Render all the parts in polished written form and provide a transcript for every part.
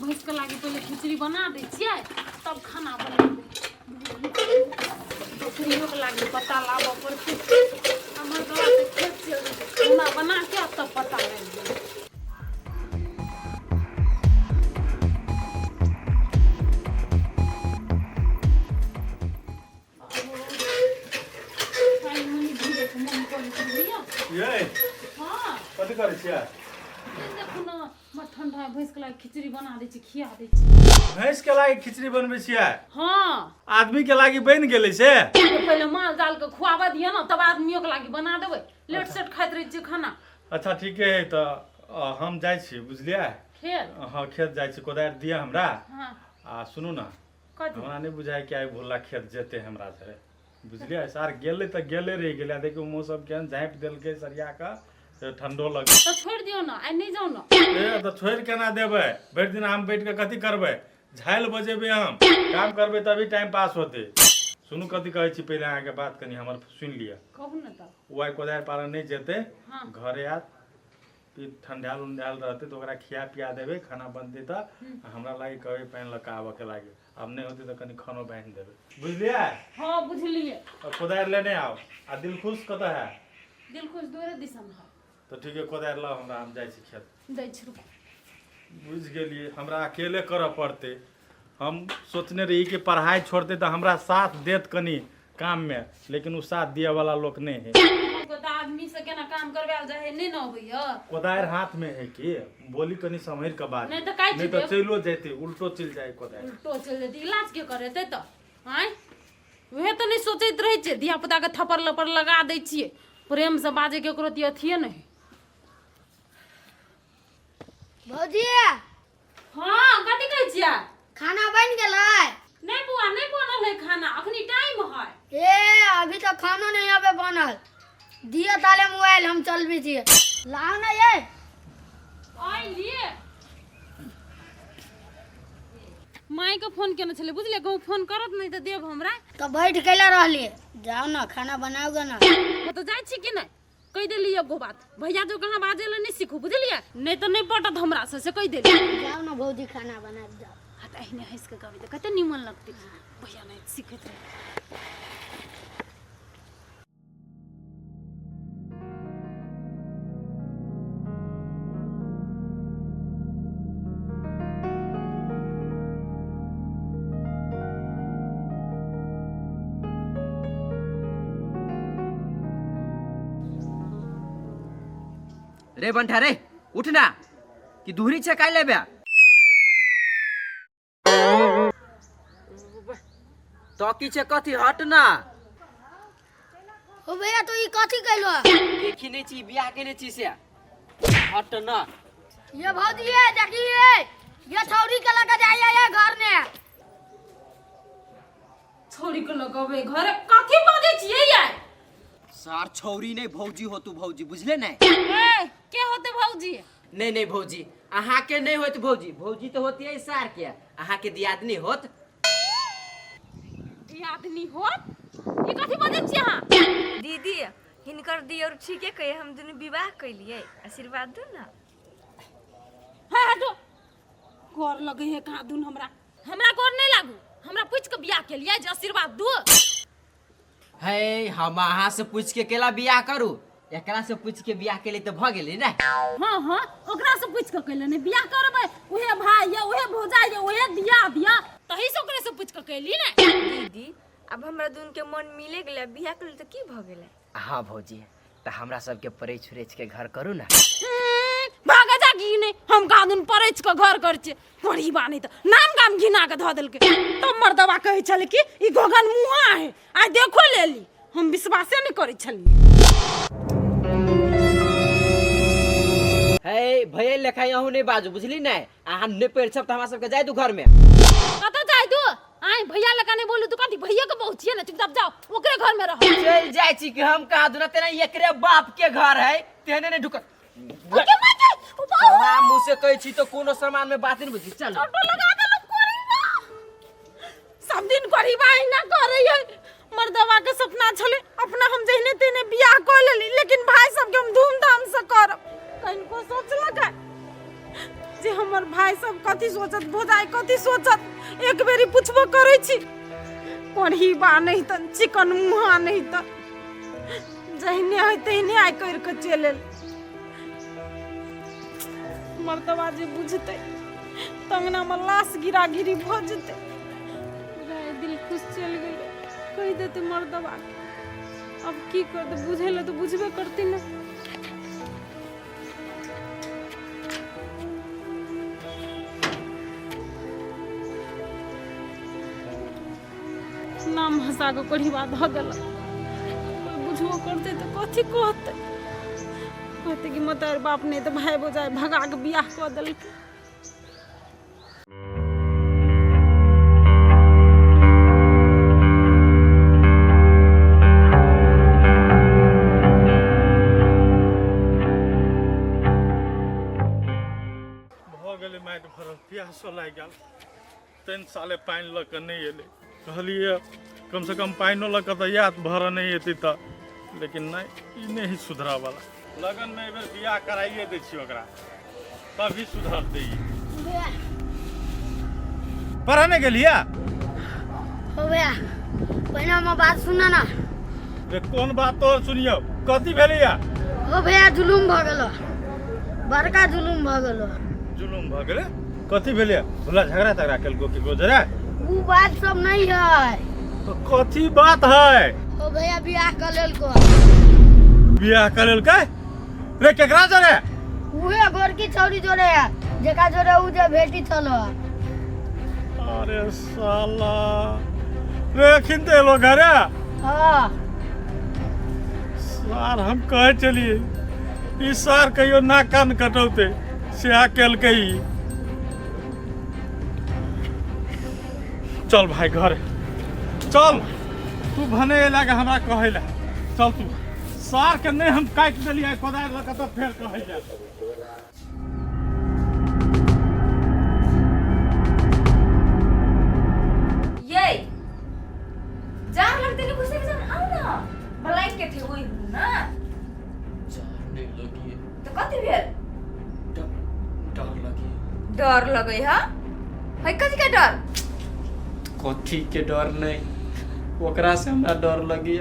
भैंसके लागी पहिले खिचड़ी बना दै छियै तब खाना बनेबै। बकरियोके लागी पत्ता लाबऽ पड़तै। हमर बाबा तऽ खेत चलि जेतै, खाना बना के तब पत्ता लाबि देबै। ये कथी करै छियै? देखू ने, बड़ ठंडा है। भैंस के लागे खिचड़ी बना दै छी, खिया दै छी। भैंस के लागी खिचड़ी बनबै छियै? हाँ। आदमी के लागी बनि गेलै से? पहिले माल जाल के खुआबऽ दिअ ने, तब आदमियों के लागी बना देबै। लेट सेट खाइत रहै छियै खाना। अच्छा, ठीके है। तऽ हम जाइ छी, बुझलियै? खेत? हँ, खेत जाइ छी। कोदारि दिअ हमरा। हाँ। आ सुनू ने। कथी? हमरा नहि बुझाइ कि आइ भोला खेत जेतै हमरा से, बुझलियै? सार गेलै तऽ गेले रहि गेलै। आ देखियौ, मौसम केहन झाँपि देलकै सरिया कऽ से ठंडो लगै। तऽ छोड़ि दियौ ने, आइ नहि जाउ ने। ए, तऽ छोड़ि केना देबै? भरि दिन हम बैठ कऽ कथी करबै? झालि बजेबै? हम काम करबै तभी टाइम पास होतै। सुनू, कथी कहै छी, पहिले अहाँके बात कनि हमर सुनि लिअ। कहू ने तऽ। ओ आइ कोदारि पारऽ नहि जेतै। हाँ। घरे आयत, ई ठंडायल उंडायल रहतै तऽ ओकरा खिया पिया देबै, खाना बनतै तऽ। आ हमरा लागि कहबै पानि लऽ कऽ आबऽके लागि। आब नहि होतै तऽ कनि खानो बान्हि देबै, बुझलियै? हँ, बुझलियै। आ कोदारि लेने आउ। आ दिलखुश कतऽ है? दिलखुश दोरे दिसन है। तऽ ठीक है, कोदारि लाउ हमरा, हम जाइ छी खेत। दै छी, रुकू। बुझि गेलियै, हमरा अकेले करऽ पड़तै। हम सोचने रही कि पढ़ाइ छोड़तै तऽ हमरा साथ देत कनि काममे, लेकिन ओ साथ दिअ वाला लोक नहि है। अहाँके तऽ आदमी से केना काम करवायल जाइ है, नहि ने अबैया। कोदारि हाथमे है कि बोली कनि सम्हरि कऽ बात। नहि तऽ काटि नहि तऽ देब। चलियो जेतै, उल्टो चलि जाइ कोदारि। उल्टो चलि जेतै, इलाज के करेतै तऽ? आँय, उहे तऽ नहि सोचैत रहै छियै। धिया पुताके थप्पड़ लपड़ लगा दै छियै। प्रेमसँ बाजैके ओकरो अथी अथिये नहि। भौजी। हाँ, कथी कहै छियै? खाना बनि गेलै? नहि बौआ, नहि बनल है खाना, अखनी टाइम है। ए, अभी तक खानो नहीं अबे बनल। दियो ताले मोबाइल, हम चलबी छियै। लाओ ना ये। आइ लिए माय के फोन केने छलै, बुझलियै? कहूँ फोन करत नहि तऽ देब हमरा। तो बैठ कैला रहलिए? जाओ ना, खाना बनाओगे ना। हम तऽ जाइ छी कि नहि? कहि देली एगो बात, भैया जो कहाँ बाजे लए नहि सीखू, बुझलियै? नहि तऽ नहि पटत हमरा से, से कहि देली। जाओ ना भौजी, खाना बना जाओ। हाँ, तऽ एहने हँसि कऽ कहबै तऽ कते निमन लगतै। भैया नहि सीखैत रहै। रे बंठा रे, उठ ना कि दूरी छै काल्हि लेबे तो की छै कथी? हट ना। हो भैया, तो ई कथी कैलो? देखी नहीं छी, बियाह केने छी से। हट ना। ये भौजी, ये देखिए, ये छौरी के लगा जाइए ये घर ने। छोड़ी के लगबै घरे? कथी बाजै छियै यार? सार छौरी नहीं, भौजी हो तू, भौजी, बुझले नहीं? ए, के होते भौजी? नहीं नहीं भौजी, अहाँ के नहीं होत भौजी। भौजी तो होती है सार के, अहाँ के दियादनी होत। ई आदमी होत? ई कथी बाजै छियै अहाँ? दीदी, हिनकर दियर ठीके कहे। हम दुनू विवाह कैलियै, आशीर्वाद दू ना। हाँ, हटो। गोर लगे है कहाँ दुन हमरा। हमरा गोर नहीं लागू। हमरा पूछ के बियाह के लिए जे आशीर्वाद दू। है, हम अहाँ से पूछ के केला बियाह करू? एकरा से पूछ के बियाह के लिए तो भ गेली ने। हाँ हाँ, ओकरा से पूछ के कैले ने बियाह करबै? उहे भाई ये, उहे भौजाई ये, उहे दिया दिया, तही से ओकरे से पूछ के कैली ने। दीदी, अब हमरा दुनू के मन मिले गेलै, बियाह कर तऽ की भऽ गेलै? हाँ भौजी, तऽ हमरा सबके परैछ उरैछ के घर करू ना। भागा जा की नहीं, हम कादुन परैछ के घर कर छियै। पढ़ी बानी तऽ नाम गाम घिना के धऽ देलकै। तब मर्दवा कहै छलै कि ई गगन मुहा है। आइ देखो लेली, हम विश्वासे नहि करै छलियै। है भैया लेखा अहूँ नहीं बाजू, बुझली ने? अहाँ नहीं पैर तऽ हमरा सबके जाय दू घर में। कतऽ जाय दू? आइ भैया लगा नहीं बोलू तू। कथी भैया के बहू छियै ने? चुपचाप जाओ, ओकरे घर में रहो। चल जाय छी कि हम कहा दूना तेना एकरे बाप के घर है, तेहने नहीं ढुकत। ओके माय, तोरा मुँह से कहै छी तऽ कोनो सामान में बात नहीं बुझी। चल। चोटो लगा देलक कोरीबा। सब दिन कोरीबा अहिना करै है। मर्दवा के सपना छलै, अपना हम जहने तेहने बियाह कऽ लेली, लेकिन भाई सबके हम धूमधाम से करब। कनिको सोचलक है जे हमर भाई सब कथी सोचत, भौजाई कथी सोचत, एक बेरी पुछबो करै छी। पढ़ी बा नहीं त चिकन मुहा नहीं त जहिने है तहिने आइ कर के चलि एल। मर्दबा जे बुझतै तऽ अंगनामे लाश गिरा गिरी भऽ जेतै। राय दिल खुश चलि गेलै, कहि देतै मर्दबाके। अब की करतै, बुझै लए तऽ बुझबे करतै ने। नाम हंसा कऽ कोढ़िबा धऽ देलक। कोइ बुझबो करतै तऽ कथी कहतै? कहतै कि मतारि बाप नहि तऽ भाय भौजाइ भगा कऽ बियाह कऽ देलकै। भऽ गेलै माटि भरल, प्यासो लागि गेल। 3 साले पानि लऽ कऽ नहि एलै। कहलियै कमसँ कम पानिओ लऽ कऽ तऽ आयत, भरऽ नहि एतै तऽ। लेकिन नहि, ई नहि सुधरऽवला। लगनमे एहिबेर बियाह कराइए दै छियै ओकरा, तभी सुधरतै ई। भैया। पढ़ऽ नहि गेलियै? हो भैया, पहिने हमर बात सुनऽ ना। रे कोन बात तोहर सुनियौ? कथी भेलैया? हो भैया, जुलुम भऽ गेलो, बड़का जुलुम भऽ गेलो। जुलुम भऽ गेलै? कथी भेलैया? भुला झगड़ा तगड़ा केलको केकरो जरे? उ बात सब नहीं है। तो कथी बात है? हो भैया, बियाह कर लेलको। बियाह कर लेलकै? रे केकरा जरे? उहे गोरकी छौरी जोड़े है, जेका जोड़े उ जे भेटी छलो। अरे साला रे, अखन तऽ एलो घरे। हाँ। सार हम कहै छलियै ई सार कहियो नाक कान कटौते, सेहा केलकै ई। चल भाई घर चल, तू भने एला के हमरा कहै ला। चल तू, सार के नहि हम काटि देलियै कोदारि लऽ कऽ तऽ फेर कहै ला। ये जार लगते नहीं घुसे के जान, आओ ना भलाई के थे वही हूँ ना। जार नहीं लगी। तो कथी भेल? डर लगी। डर लगे हा? है कथी के डर? कथी के डर नहीं, ओकरा से हमरा डर लगी।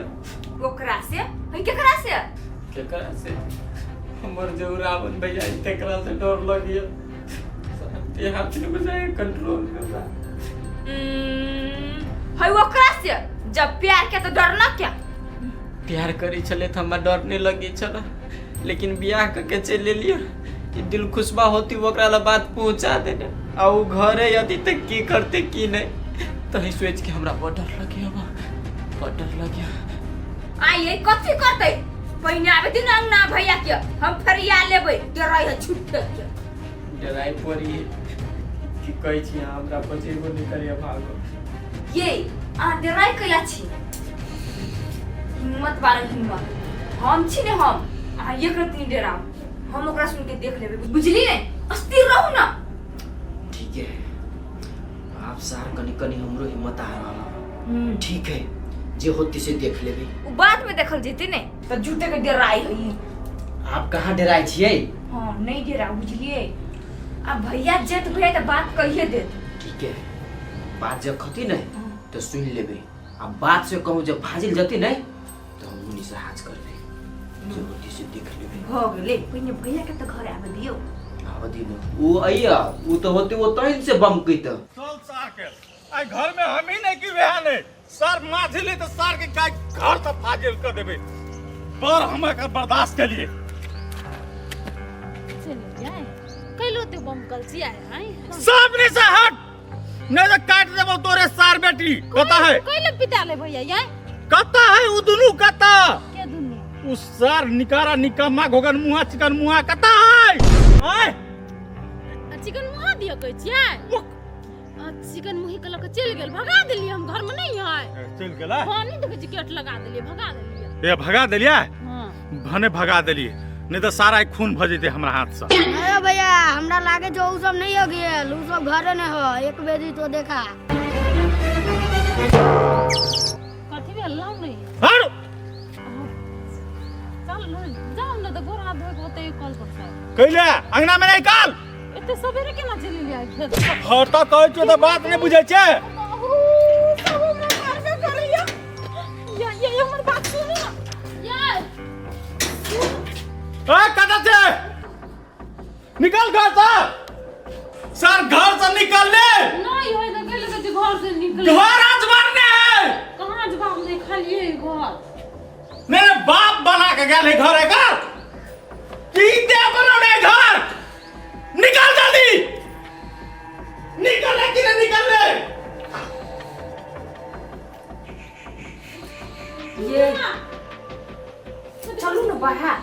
ओकरा से? है केकरा से? केकरा से? हमर जो रावण भैया है, तेकरा से डर लगी। हाथ नहीं बुझाए कंट्रोल में बा। है ओकरा से जब प्यार के तो डरना क्या? प्यार करी छले त हमरा डर नहीं लगी छल, लेकिन बियाह करके चलि एलियै। ई दिल खुशबा होती ओकरा ला बात पहुंचा देने, आ उ घरे यदि त की करते की नहीं, तही सोच के हमरा बड़ डर लगे, बड़ डर लगे। आ ये कथी करते? पहिने आबे दिन अंगना भैया के हम फरिया लेबै। डराइ है छुट्टे के। डराइ पड़ी है की कहै छी अहाँ, हमरा बचेबो नहीं करिए, भागो। ये अहाँ डराइ कैला छी? हिम्मत बारे हिम्मत हम छी ने, हम अहाँ एक रत्ती नहीं डराउ, हम ओकरा सुन के देख लेबै, बुझलियै? अस्थिर रहू ना। ठीक है, आप सार कनी कनी हमरो हिम्मत आ रहा है। ठीक है, जे होती से देख लेबे। उ बाद में देखल जेतै ने। तऽ झूठे के डराइ है ई। आप कहाँ डराइ छियै? हाँ नहीं डरा, बुझलियै? आ भैया जेत भैया तऽ बात कहिए देत। ठीक है, बात जब खती नहीं तो सुन लेबे, आ बात से कहूँ जब फाजिल जती नहीं तो हम मुनि से हाथ करबे, जे होती से देख लेबे। भऽ गेलै, पहिने भैया के तऽ घर आबऽ दियौ। आबऽ दियौ ने, उ अइया उ तऽ होते वो तैन से बमकै तऽ। चल सार के आई घर में हम ही नहीं कि वह नहीं सार माझिली तो सार के गाय घर तक फाजिल कर देबे, पर हम एकर बर्दाश्त के लिए। चलिए जाए कैलो ते बमकल छी आए हैं। सामने से हट नहीं तो काट देबो तोरे सार बेटी। कता है? कैले पिता ले भैया ये? कता है उ दुनू? कता के दुनू? उ सार निकारा निकम्मा घोगन मुहा चिकन मुहा कता है? आय आ चिकन मुहा दिया कहै छियै? आ चिकन मुही के लऽ के चलि गेल, भगा देलियै हम, घर में नहीं है। चलि गेला? हाँ, नहीं देखै छी गेट लगा देलियै, भगा देलियै। ए भगा देलियै? हाँ। भने भगा देलियै, नहीं तो सारा खून भऽ जेतै हमरा हाथ से। अरे भैया, हमरा लागे जो उ सब नहीं हो गेल, उ सब घरे नहीं हो, एक बेरी तो देखा। कथी भेल लाउ नहीं? हट। चल जाउ ने तऽ गोर हाथ धोइ के ओतै कल पर से। कैले अंगना में नहीं काल। एते सवेरे केना चलि एलियै आइ खेत हँ तऽ कहै छियौ तऽ बात नहि बुझै छै। बाबू, सब हमरा मारबे करैया। या या हमर बात सुनू ना। या ए, कतऽ छै? निकल घर से। सर, घर से निकल ले। नहीं होय तऽ गेल जे घर से निकले। घर आज मारने है। कहाँ जवाब नहीं खालिए घर। मेरे बाप बना के गेल है घर एकर। की दे बनौने है घर? निकल जल्दी। निकल ले कि नहीं निकल ले? ये चलू ना बाहर।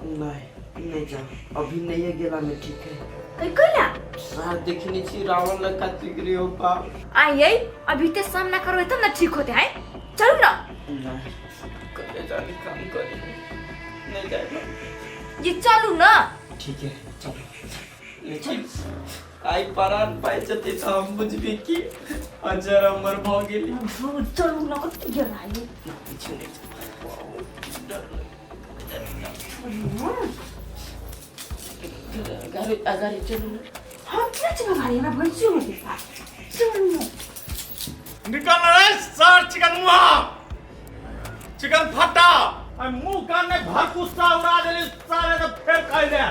नहीं नहीं जाओ, अभी नहीं है गेला में, ठीक है? कैला? सार देखने छी रावण लखा चिकरी हो बाप। आइए अभी ते सामना करो तब ना ठीक होते हैं, चलू ना। नहीं करे जाने काम करे नहीं जाएगा। ये चलू ना। ठीक है चलो, लेकिन आई परान पाई जते तो हम बुझबी कि अजर अमर भ गेली। चलू ना, कत गेला ये? पीछे नहीं जाओ, डर लगे। गाड़ी गाड़ी चलू ना। हम कितना चला गाड़ी ना भैंसी होती चलू ना। निकल रे सर, चिकन मुहा चिकन फटा आ मुंह कान में भरकुस्सा उड़ा देली सारे तो फेर खाइ ले।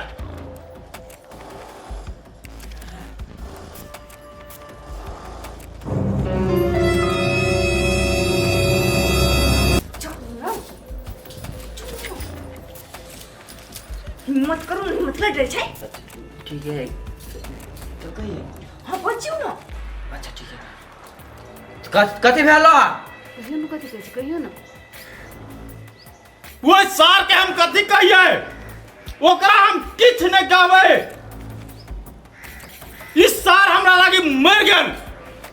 चलू ना, हिम्मत करू, हिम्मत लड़ रहे छै। ठीक है तो कहिए। हाँ बचियो ना। अच्छा ठीक है। कथी भेलो? कहियो ने कथी कहै छै, कहियो ना। ओहि सार के हम कथी कहिए? ओकरा हम किछु नहि कहबै। ई सार हमरा लागी मरि गेल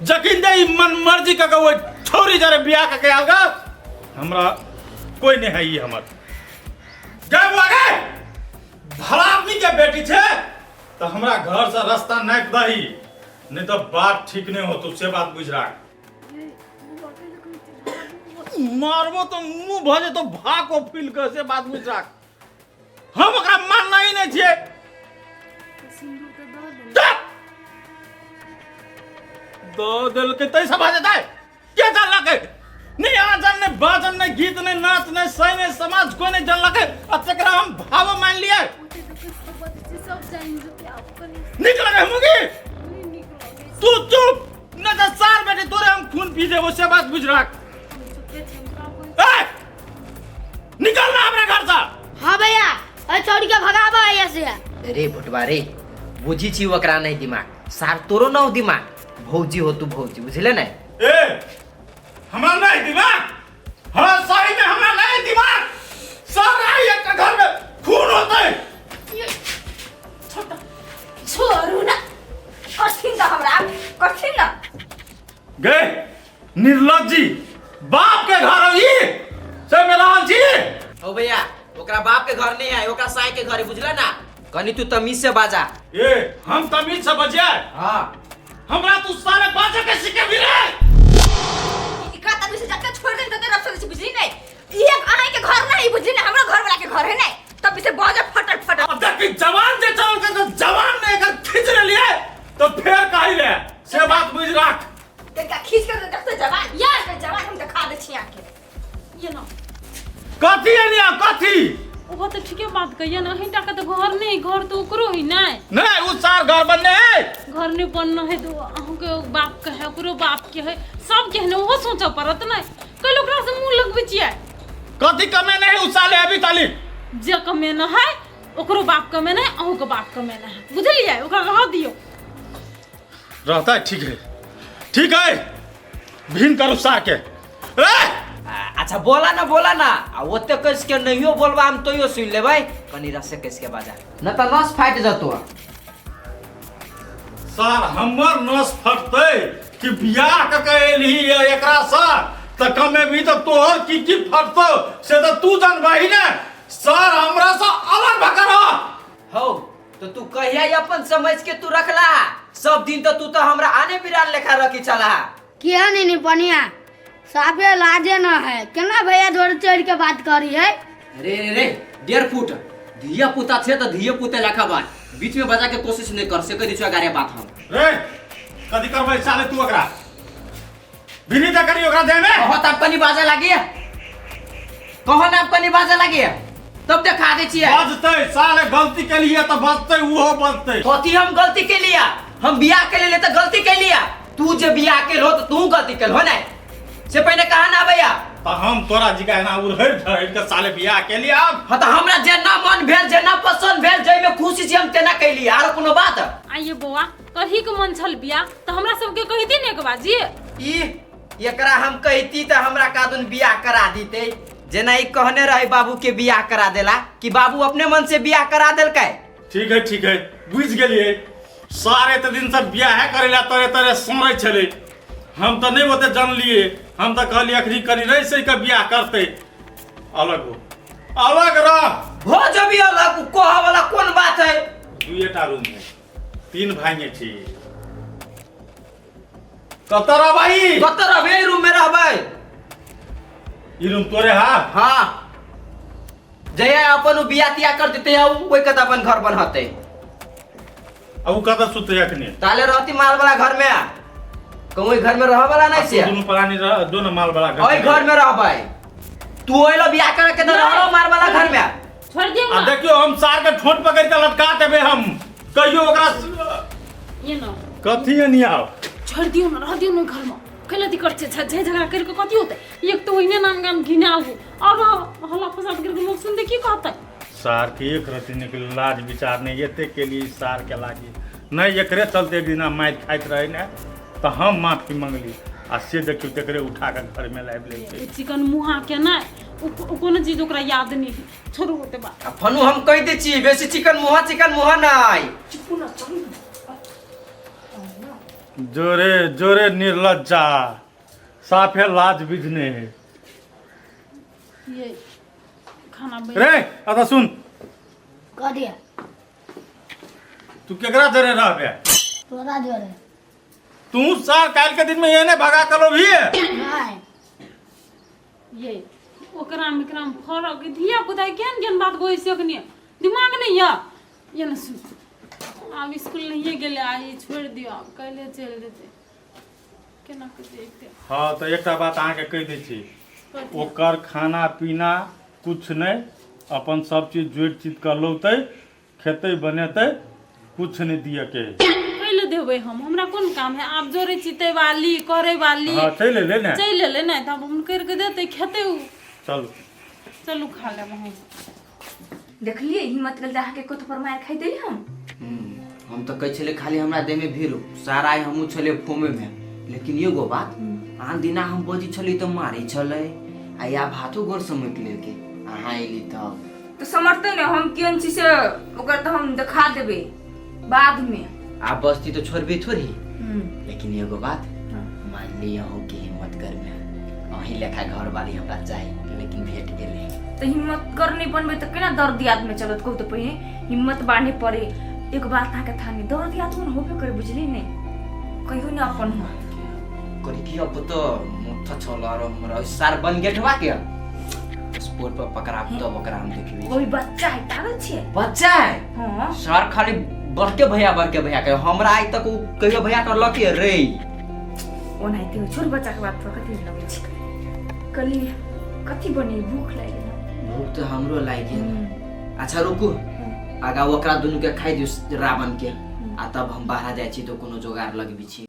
जखन दे ई मन मर्जी कऽ के ओहि छौरी जरे बियाह कऽ के आयल गा। हमरा कोई नहीं है ई हमर। गे बुआ गे, भला आदमी के बेटी छै तऽ हमरा घर से रास्ता नापि दही, नहीं तो बात ठीक नहीं हो तू, से बात बुझ राख। मारबो तो मुंह भऽ जेतो भाको फील के, से बात बुझ राख। हम ओकरा मानना ही नहीं छियै। चुप! दऽ देलकै तै सब भऽ जेतै? के जानलकै? नहीं आजन नहीं बाजन नहीं गीत नहीं नाच नहीं सही नहीं समाज कोई नहीं जानलकै आ तकरा हम भाव मान लियै। सब जानि जेतै आब कनि। नीक लगे मुगी? नहि नीक लगै। तू चुप, नहीं तऽ सार बेटी तोरे हम खून पी देबो, से बात बुझ राख। चुपे छी हम, का कहै? ए, निकल ना हमरा घर से। हाँ भैया, अरे छोड़ के भगाबा ऐसे। रे भुटबा रे, बुझी छी ओकरा नहीं दिमाग, सार तोरो न हो दिमाग। भौजी हो तू भौजी, बुझले नहीं? ए, हमरा नहीं दिमाग? हाँ सही में हमरा नहीं दिमाग। सर I एक घर में खून होते। छोड़ू ना, कठिन ना हमरा कठिन ना। गे निर्लज्जी, बाप के घर हो ई से मिलान छी। हो भैया, ओकरा बाप के घर नहीं है, ओकरा साई के घर है, बुझला ना? कनी तू तमीज से बाजा। ए, हम तमीज से बजिए? हाँ। हमरा तू सारे बाजे के सीखे भी रे। इका तभी से जाके छोड़ दे तो रफ से बुझली नहीं। ये अहाँ के घर नहीं बुझली नहीं, हमरा घर वाला के घर है नहीं तब इसे बाजा फटल फटल। अब देखी जवान जे चल के तो जवान ने एकर खींच ले लिए तो फेर कहि ले, से बात बुझ राख। तनका खींच के देखते जवान यार के जवान हम दिखा दे छी आके। ये ना कथी एलिया कथी? ओहो तऽ ठीके बात कहिए ना, अहीं टाके तऽ घर नहीं, घर तऽ ओकरो है नहीं। नहीं उ सार घर बनने है। घर नहीं बनना है तो अहूँके बाप के है, ओकरो बाप के है, सबके है ने, ओहो सोचऽ पड़त ने। कल ओकरा से मुँह लगबै छियै। कथी कमेने है उ साले अभी ताली? जे कमेना है ओकरो बाप कमेना है, अहूँके बाप कमेना है, बुझलियै? ओकरा रह दियौ। रहता है, ठीक है ठीक है, भीन करू सार के। ए! अच्छा बोला ना, बोला ना, आ ओते कस के नहियो बोलबा हम तैयो सुन लेबै। कनी रसे कस के बाजा न त नस फाटि जतो। सर हमर नस फटतै कि बियाह क के एलही एकरा से त कमे भी त तोहर की की फटतौ से त तू जानबही ने। सर हमरा से अलग भकर हो तो तू कहिया अपन समझ के तू रखला? सब दिन तो तू तो हमरा आने बिरान लेखा रखी चला। किया नहीं नहीं पनिया साफे लाजे न है, केना भैया जोर चढ़ के बात करी है? रे रे रे 1.5 फुट धिया पुता छे त धिया पुते लेखा बात। बीच में बजा के कोशिश नहीं कर से कह दै छियौ अगारे बात हम। रे कथी करबै साले तू ओकरा बिनी त करी ओकरा देमे। कहो तब कनी बाजा लागी, कहो ना कनी बाजा लागी तब देखा दै छियै। बजतै साले गलती के लिए त बजतै उहो बजतै। कथी हम गलती के लिया? हम बियाह के लिए त गलती के लिया, तू जे बियाह के हो त तू गलती के हो नै से पहिने कहा ना भैया। त हम तोरा जिका एना उड़हरि झहरि के साले बियाह के लिए आब। हाँ त हमरा जेना मन भेल जेना पसंद भेल जैमे खुशी छी हम तेना कैली, आरो कोनो बात? आइए बौआ कही के मन छल बियाह त हमरा सबके कहि दी ने एक बाजी। ई एकरा हम कहती त हमरा कादुन बियाह करा दीते, जेना ई कहने रहे बाबू के बियाह करा देला कि बाबू अपने मन से बियाह करा देलकै। ठीक है ठीक है बुझि गेलियै, सारे तऽ दिन सब बियाहे करे ला तरे तरे सड़ै छलै, हम तऽ नहि ओते जानलियै, हम तऽ कहलियै अखनी कनी रहि सहि कऽ बियाह करतै। अलग हो अलग रह हो जबी अलग कह वाला कोन बात है। दुएटा रूम है, तीन भाई छी, कतऽ रहबै? कतऽ रहबै? रूम में रहबै। ई रूम तोरे हा? हाँ जया अपन उ बियाह तियाह कर देते आ उ ओइ कत अपन घर बनहते। आ उ कतऽ सुतै अखनी? ताले रहती माल वाला घर में, कहूँ घर में रह वाला नहीं से। दुनू प्राणी रह दोनों माल वाला घर। ओइ घर में रहबै तू, ओइ ला बियाह कर के त रहलो माल वाला घर में। छोड़ दियौ आ ना। देखियो हम सार के ठोंठ पकड़ के लटका देबै हम कहियो ओकरा। ये ना कथी एनी आउ? छोड़ दियौ ना, रह दियौ ना घर में, कैला दिक्कत छै? झै झगड़ा करि कऽ कथी होतै? एक तऽ ओहिने नाम गाम घिनाल है और हल्ला फसाद करि कऽ लोक सुनतै की कहतै? सार के एक रत्ती निकल लाज विचार नहीं एते के लिए सार के लागी नहीं, एकरे चलते एक दिना मारि खाइत रहे ने तऽ हम माफी मंगली आ से देखियो तकरे उठा के घर में लाबि लेलकै। ओ चिकन मुहा के नहि ओ कोनो चीज ओकरा याद नहि है, छोड़ू ओते बात। आ फनु हम कहि दै छी बेसी चिकन मुहा चिकन मुहा नहि। चुपू ना चलू ना। जोरे जोरे निर्लज्जा साफे लाज बिझने है। ये खाना बन रे अदा सुन। कह दिया। तू केकरा जरे रहबे? तोरा जोरे। तू सार काल के दिन में एने भगा कलो भी है। नहीं। ये ओकरा में एकरा में फरक धिया पुता केहन केहन बात कहै छै अखनी दिमाग नहीं या। ये ना सुन आब स्कूल नहीं गेले आई छोड़ दियो, आब काल्हि चलि जेतै केना के जैते। हाँ तो एकटा बात अहाँके कहि दै छी, कथी? ओकर खाना पीना कुछ नहि, अपन सब चीज जोड़ि चित कऽ लौतै खेतै बनेतै, कुछ नहि दिअ के। कैले देबै हम, हमरा कोन काम है? आब जोड़ै चितै वाली करै वाली। हाँ चलि एलै ने। चलि एलै ने तब हम करि कऽ देतै खेतै उ। चलू चलू खा लेब हम। देखलिए हिम्मत गेल अहाँके कत पर मार खाइ देली हम। हम तऽ कहै छलै खाली हमरा देहमे भीड़ सारा आइ हमहूँ छलियै फोमे में, लेकिन एगो बात आन दिना हम बजै छलियै तऽ मारै छलै आ आब हाथो गोर समेट लेलकै। अहाँ एली तब तऽ समझते ने हम केहन छी से ओकर तऽ हम देखा देबै बाद में। आब बस्ती तऽ छोड़बे थोड़ी, लेकिन एगो बात मान ली अहूँ के हिम्मत करमे अहीं लेखा घर वाली हमरा चाही, लेकिन भेट गेलै। तऽ हिम्मत कर नहीं बनबै तऽ केना दर्द दियाद में चलत कहू तऽ? पहिने हिम्मत बांधे पड़े। एक बात अहाँके था नहीं दर्द दियाद में होबे करे बुझली नहीं कहियो ना अपन हो करी की अब तो मुठा छल और हमरा सार बन गेटवा के स्पोर्ट पर पकड़ा तब ओकरा हम देखबे। कोई बच्चा है पागल छियै? बच्चा है। हाँ सर खाली बड़के भैया बड़के भैया के हमरा आइ तक उ कहियो भैया करलक रे। ओनाहिते हो, छोड़ बच्चा के बात पर कथी लगै छै। कली कथी बनी भूख लागि गेल। भूख तऽ हमरो लागि गेल। अच्छा रुकू आगा ओकरा दुनू के खाइ दियौ रावण के आ तब हम बाहर जाइ छी तऽ कोनो जोगाड़ लगबै छी।